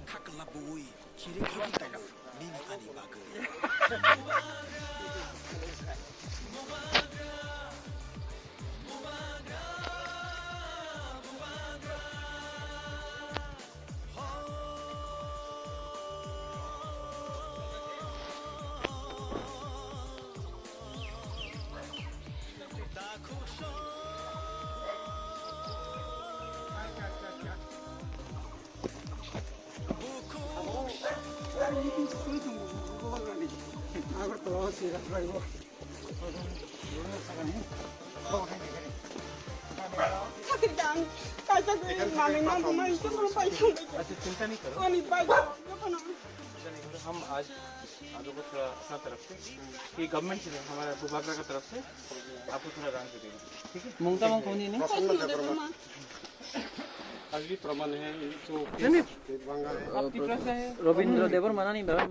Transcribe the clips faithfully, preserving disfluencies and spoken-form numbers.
Khakla bui, chiri khakla tabui, nini ani bagwi. हम आज आप लोग को थोड़ा अपना तरफ से कि गवर्नमेंट से हमारा बुबागरा का तरफ से आपको थोड़ा राहत देगा, ठीक है? मुंगता मंग कौन नहीं? आज भी प्रमाण है जो आप तिपरा से है। रविंद्र देवर माना नहीं बाबा।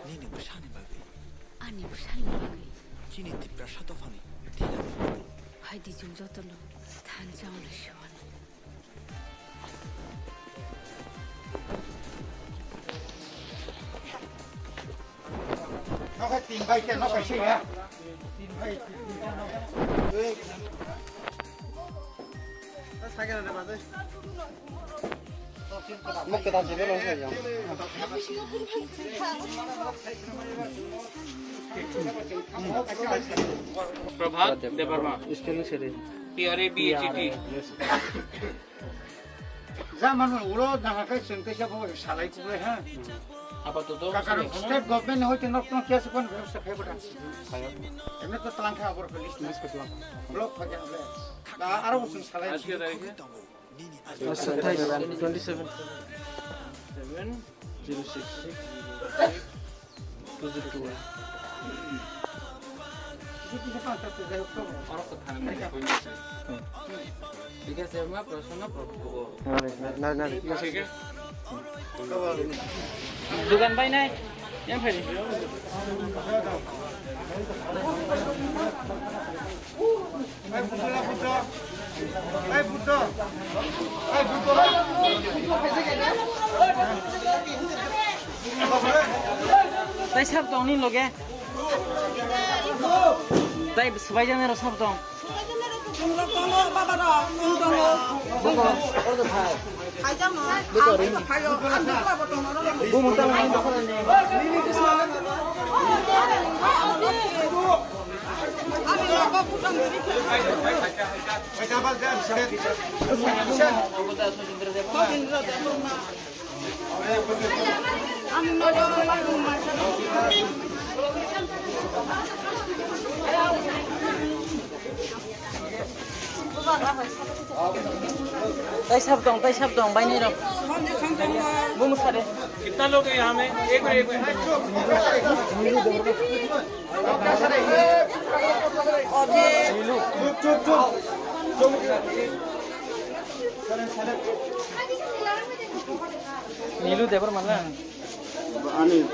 Nini bwsani bagwi. Ani bwsani bagwi. Chini Tiprasa dophani thinani bagwi. Phaidi chwng jotono thansa hwnwi sewani. Nokha tin bai khe nokha se ya. Tin bai, tin bai, nokha. Muk kedam sebe nang saya. Prabhat Debbarma. Spelling sebe. T R A B H E T. Yes. Jaman ulo dana kai chwng kaisa bo salai kubai ha. Apa to to? Karon state government hoite nok nok kiya se kon bebostha khai bata. Emne to tlang kha abor police na. Block kha kya ble. Da aro chwng salai. Aijke tarik he? Acha, twenty seven. Seven zero six. Two zero two one. Dugan bai nai. Yang phai. Tai sab tong ni loge. Tai swbai jani ro sab tong. Tai sab tong, tai sab tong, bai nai rok. Bung sare. कितना लोग हैं यहाँ में? एक मिनट, एक minute. Nilu Debbarma na? Ani